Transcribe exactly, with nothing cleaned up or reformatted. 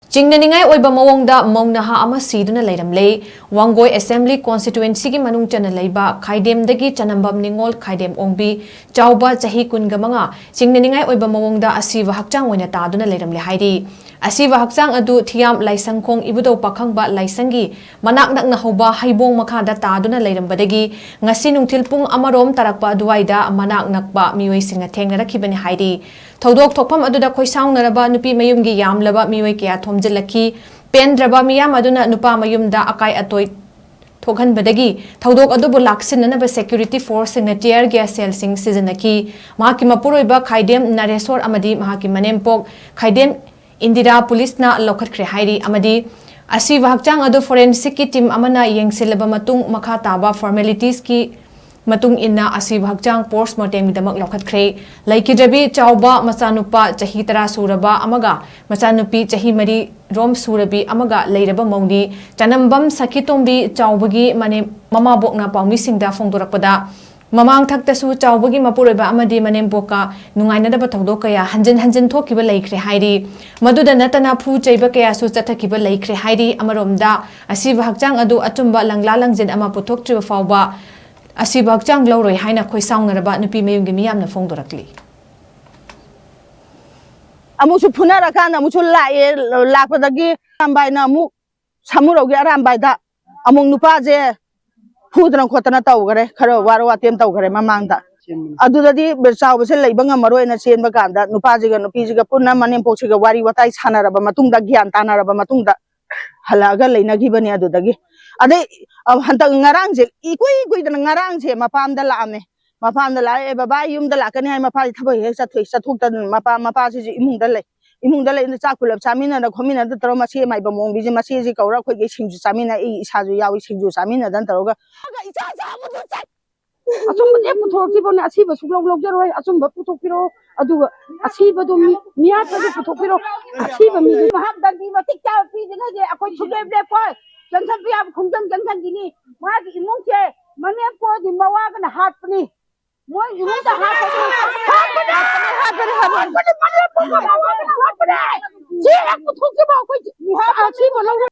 ꯆꯤꯡꯅꯅꯤꯡꯉꯥꯏ ꯑꯣꯏꯕ ꯃꯑꯣꯡꯗ ꯃꯧ ꯅꯍꯥ ꯑꯃ ꯁꯤꯗꯨꯅ ꯂꯩꯔꯝꯂꯦ꯫ ꯋꯥꯡꯒꯣꯏ ꯑꯦꯁꯦꯝꯕ꯭ꯂꯤ ꯀꯣꯟꯁꯇꯤꯇ꯭ꯋꯦꯟꯁꯤꯒꯤ ꯃꯅꯨꯡ ꯆꯟꯅ ꯂꯩꯕ ꯈꯥꯏꯗꯦꯝꯗꯒꯤ ꯆꯅꯝꯕꯝ ꯅꯤꯉꯣꯜ ꯈꯥꯏꯗꯦꯝ ꯑꯣꯡꯕꯤ ꯆꯥꯎꯕ ꯆꯍꯤ ꯀꯨꯟꯒ ꯃꯉꯥ ꯆꯤꯡꯅꯅꯤꯡꯉꯥꯏ ꯑꯣꯏꯕ ꯃꯑꯣꯡꯗ ꯑꯁꯤꯕ ꯍꯛꯆꯥꯡ ꯑꯣꯏꯅ ꯇꯥꯗꯨꯅ ꯂꯩꯔꯝꯂꯦ ꯍꯥꯏꯔꯤ꯫ ꯑꯁꯤꯕ ꯍꯛꯆꯥꯡ ꯑꯗꯨ ꯊꯤꯌꯥꯝ ꯂꯥꯏꯁꯪꯈꯣꯡ ꯏꯕꯨꯙꯧ ꯄꯥꯈꯪꯕ ꯂꯥꯏꯁꯪꯒꯤ ꯃꯅꯥꯛ ꯅꯛꯅ ꯍꯧꯕ ꯍꯩꯕꯣꯡ ꯃꯈꯥꯗ ꯇꯥꯗꯨꯅ ꯂꯩꯔꯝꯕꯗꯒꯤ ꯉꯁꯤ ꯅꯨꯡꯊꯤꯜ ꯄꯨꯡ ꯑꯃꯔꯣꯝ ꯇꯥꯔꯛꯄ ꯑꯗꯨꯋꯥꯏꯗ ꯃꯅꯥꯛ ꯅꯛꯄ ꯃꯤꯑꯣꯏꯁꯤꯡꯅ ꯊꯦꯡꯅꯔꯛꯈꯤꯕꯅꯤ ꯍꯥꯏꯔꯤ꯫ ꯊꯧꯗꯣꯛ ꯊꯣꯛꯐꯝ ꯑꯗꯨꯗ ꯈꯣꯏꯁꯥꯎꯅꯔꯕ ꯅꯨꯄꯤ ꯃꯌꯨꯝꯒꯤ ꯌꯥꯝꯂꯕ ꯃꯤꯑꯣꯏ ꯀꯌꯥ ꯊꯣꯝꯖꯤꯜꯂꯛꯈꯤ꯫ ꯄꯦꯟꯗ꯭ꯔꯕ ꯃꯤꯌꯥꯝ ꯑꯗꯨꯅ ꯅꯨꯄꯥ ꯃꯌꯨꯝꯗ ꯑꯀꯥꯏ ꯑꯇꯣꯏ ꯊꯣꯛꯍꯟꯕꯗꯒꯤ ꯊꯧꯗꯣꯛ ꯑꯗꯨꯕꯨ ꯂꯥꯛꯁꯤꯟꯅꯅꯕ ꯁꯦꯀ꯭ꯌꯨꯔꯤꯇꯤ ꯐꯣꯔꯁꯁꯤꯡꯅ ꯇꯤꯌꯔ ꯒ꯭ꯌꯥꯁ ꯁꯦꯜꯁꯤꯡ ꯁꯤꯖꯤꯟꯅꯈꯤ꯫ ꯃꯍꯥꯛꯀꯤ ꯃꯄꯨꯔꯣꯏꯕ ꯈꯥꯏꯗꯦꯝ ꯅꯔꯦꯁꯣꯔ ꯑꯃꯗꯤ ꯃꯍꯥꯛꯀꯤ ꯃꯅꯦꯝꯄꯣꯛ ꯈꯥꯏꯗꯦꯝ ꯏꯟꯗꯤꯔꯥ ꯄꯨꯂꯤꯁꯅ ꯂꯧꯈꯠꯈ꯭ꯔꯦ ꯍꯥꯏꯔꯤ ꯑꯃꯗꯤ ꯑꯁꯤꯕ ꯍꯛꯆꯥꯡ ꯑꯗꯨ ꯐꯣꯔꯦꯟꯁꯤꯛꯀꯤ ꯇꯤꯝ ꯑꯃꯅ ꯌꯦꯡꯁꯤꯜꯂꯕ ꯃꯇꯨꯡ ꯃꯈꯥ ꯇꯥꯕ ꯐꯣꯔꯃꯦꯂꯤꯇꯤꯁꯀꯤ ꯃꯇꯨꯡ ꯏꯟꯅ ꯑꯁꯤꯕ ꯍꯛꯆꯥꯡ ꯄꯣꯁꯃꯣꯔꯇꯦꯝꯒꯤꯗꯃꯛ ꯂꯧꯈꯠꯈ꯭ꯔꯦ꯫ ꯂꯩꯈꯤꯗ꯭ꯔꯕꯤ ꯆꯥꯎꯕ ꯃꯆꯥꯅꯨꯄꯥ ꯆꯍꯤ ꯇꯔꯥ ꯁꯨꯔꯕ ꯑꯃꯒ ꯃꯆꯥꯅꯨꯄꯤ ꯆꯍꯤ ꯃꯔꯤ ꯔꯣꯝ ꯁꯨꯔꯕꯤ ꯑꯃꯒ ꯂꯩꯔꯕ ꯃꯧꯅꯤ꯫ ꯆꯅꯝꯕꯝ ꯁꯈꯤꯇꯣꯝꯕꯤ ꯆꯥꯎꯕꯒꯤ ꯃꯅꯦꯝ-, ꯃꯃꯥꯕꯣꯛꯅ ꯄꯥꯎꯃꯤꯁꯤꯡꯗ ꯐꯣꯡꯗꯣꯔꯛꯄꯗ, ꯃꯃꯥꯡ ꯊꯛꯇꯁꯨ ꯆꯥꯎꯕꯒꯤ ꯃꯄꯨꯔꯣꯏꯕ ꯑꯃꯗꯤ ꯃꯅꯦꯝꯕꯣꯛꯀ ꯅꯨꯡꯉꯥꯏꯅꯗꯕ ꯊꯧꯗꯣꯛ ꯀꯌꯥ ꯍꯟꯖꯤꯟ ꯍꯟꯖꯤꯟ ꯊꯣꯛꯈꯤꯕ ꯂꯩꯈ꯭ꯔꯦ ꯍꯥꯏꯔꯤ꯫ ꯃꯗꯨꯗ ꯅꯠꯇꯅ ꯐꯨ ꯆꯩꯕ ꯀꯌꯥꯁꯨ ꯆꯠꯊꯈꯤꯕ ꯂꯩꯈ꯭ꯔꯦ ꯍꯥꯏꯔꯤ꯫ ꯑꯃꯔꯣꯝꯗ ꯑꯁꯤꯕ ꯍꯛꯆꯥꯡ ꯑꯗꯨ ꯑꯆꯨꯝꯕ ꯂꯪꯂꯥ ꯂꯪꯖꯤꯟ ꯑꯃ ꯄꯨꯊꯣꯛꯇ꯭ꯔꯤꯕ ꯐꯥꯎꯕ ꯑꯁꯤꯕ ꯍꯛꯆꯥꯡ ꯂꯧꯔꯣꯏ ꯍꯥꯏꯅ ꯈꯣꯏꯁꯥꯎꯅꯔꯕ ꯅꯨꯄꯤ ꯃꯌꯨꯝꯒꯤ ꯃꯤꯌꯥꯝꯅ ꯐꯣꯡꯗꯣꯔꯛꯂꯤ꯫ ꯑꯃꯨꯛꯁꯨ ꯐꯨꯅꯔꯀꯥꯟꯗ ꯑꯃꯨꯛꯁꯨ ꯂꯥꯛꯑꯦ꯫ ꯂꯥꯛꯄꯗꯒꯤ ꯑꯔꯥꯝꯕꯥꯏꯅ ꯑꯃꯨꯛ ꯁꯥꯃꯨꯔꯧꯒꯤ ꯑꯔꯥꯝꯕꯥꯏꯗ ꯑꯃꯨꯛ ꯅꯨꯄꯥꯁꯦ ꯐꯨꯗꯅ ꯈꯣꯠꯇꯅ ꯇꯧꯈꯔꯦ, ꯈꯔ ꯋꯥꯔ ꯋꯥꯇꯦꯝ ꯇꯧꯈꯔꯦ ꯃꯃꯥꯡꯗ꯫ ꯑꯗꯨꯗꯗꯤ ꯆꯥꯎꯕꯁꯦ ꯂꯩꯕ ꯉꯝꯃꯔꯣꯏꯅ ꯆꯦꯟꯕ ꯀꯥꯟꯗ ꯅꯨꯄꯥꯁꯤꯒ ꯅꯨꯄꯤꯁꯤꯒ ꯄꯨꯟꯅ ꯃꯅꯦꯝꯄꯣꯛꯁꯤꯒ ꯋꯥꯔꯤ ꯋꯥꯇꯥꯏ ꯁꯥꯟꯅꯔꯕ ꯃꯇꯨꯡꯗ, ꯒ꯭ꯌꯥꯟ ꯇꯥꯅꯔꯕ ꯃꯇꯨꯡꯗ ꯍꯜꯂꯛꯑꯒ ꯂꯩꯅꯈꯤꯕꯅꯦ꯫ ꯑꯗꯨꯗꯒꯤ ꯑꯗꯩ, ꯑ, ꯍꯟꯗꯛ ꯉꯔꯥꯡꯁꯦ ꯏꯀꯨꯏ ꯀꯨꯏꯗꯅ ꯉꯔꯥꯡꯁꯦ ꯃꯄꯥꯝꯗ ꯂꯥꯛꯑꯝꯃꯦ꯫ ꯃꯄꯥꯝꯗ ꯂꯥꯛꯑꯦ, "ꯕꯕꯥ, ꯑꯩ ꯌꯨꯝꯗ ꯂꯥꯛꯀꯅꯤ" ꯍꯥꯏ, ꯃꯄꯥꯁꯦ ꯊꯕꯛ ꯍꯦꯛ ꯆꯠꯊꯣꯛꯏ, ꯆꯠꯊꯣꯛꯇꯗꯅ ꯃꯄꯥ, ꯃꯄꯥꯁꯤꯁꯨ ꯏꯃꯨꯡꯗ ꯂꯩ꯫ ꯏꯃꯨꯡꯗ ꯂꯩ, ꯆꯥꯛ ꯄꯨꯂꯞ ꯆꯥꯃꯤꯟꯅꯗꯅ ꯈꯣꯠꯃꯤꯟꯅꯗꯅ ꯇꯧꯔꯒ ꯃꯆꯦ ꯃꯥꯏꯕ ꯃꯑꯣꯡꯕꯤꯁꯦ, ꯃꯆꯦꯁꯤ ꯀꯧꯔꯒ ꯑꯩꯈꯣꯏꯒꯤ ꯁꯤꯡꯖꯨ ꯆꯥꯃꯤꯟꯅ, ꯑꯩ ꯏꯁꯥꯁꯨ ꯌꯥꯎꯏ ꯁꯤꯡꯖꯨ ꯆꯥꯃꯤꯟꯅꯗꯅ ꯇꯧꯔꯒ꯫ ꯏꯆꯥ ꯆꯥꯕꯗꯨ ꯆꯠ-, ꯑꯆꯨꯝꯕꯗꯤ ꯄꯨꯊꯣꯔꯛꯈꯤꯕꯅꯦ, ꯑꯁꯤꯕ ꯁꯨꯛꯂꯧ ꯂꯧꯖꯔꯣꯏ, ꯑꯆꯨꯝꯕ ꯄꯨꯊꯣꯛꯄꯤꯔꯛꯑꯣ, ꯑꯗꯨꯒ ꯑꯁꯤꯕꯗꯨ ꯃꯤ-, ꯃꯤꯌꯥꯝꯗꯁꯨ ꯄꯨꯊꯣꯛꯄꯤꯔꯛꯑꯣ, ꯑꯁꯤꯕ ꯃꯤꯗꯨ ꯃꯍꯥꯛ ꯗꯟꯗꯤ ꯃꯇꯤꯛ ꯆꯥꯕ ꯄꯤꯗ꯭ꯔꯤꯉꯩꯗꯤ ꯑꯩꯈꯣꯏ ꯁꯨꯡꯂꯦꯞ ꯂꯦꯞꯄꯣꯏ, ꯆꯪꯁꯟꯕ ꯌꯥꯕ ꯈꯣꯡꯖꯪ ꯆꯪꯁꯟꯈꯤꯅꯤ, ꯃꯥꯒꯤ ꯏꯃꯨꯡꯁꯦ ꯃꯅꯦꯝꯄꯣꯛꯗꯤ ꯃꯋꯥꯒꯅ ꯍꯥꯠꯄꯅꯤ꯫ ꯃꯣꯏ ꯏꯃꯨꯡꯗ ꯍꯥꯠꯄꯅꯤ꯫ ꯍꯥꯠꯄꯅꯤ, ꯍꯥꯠꯄꯅꯤ, ꯍꯥꯠꯄꯅꯤ꯫ ꯍꯥꯠꯄꯅꯤ, ꯃꯅꯦꯝꯄꯣꯛꯀ ꯃꯋꯥꯒꯅ ꯍꯥꯠꯄꯅꯤ꯫ ꯍꯦꯛ ꯄꯨꯊꯣꯛꯇ꯭ꯔꯤꯕ ꯑꯩꯈꯣꯏ ꯑꯁꯤꯕ ꯂꯧꯔ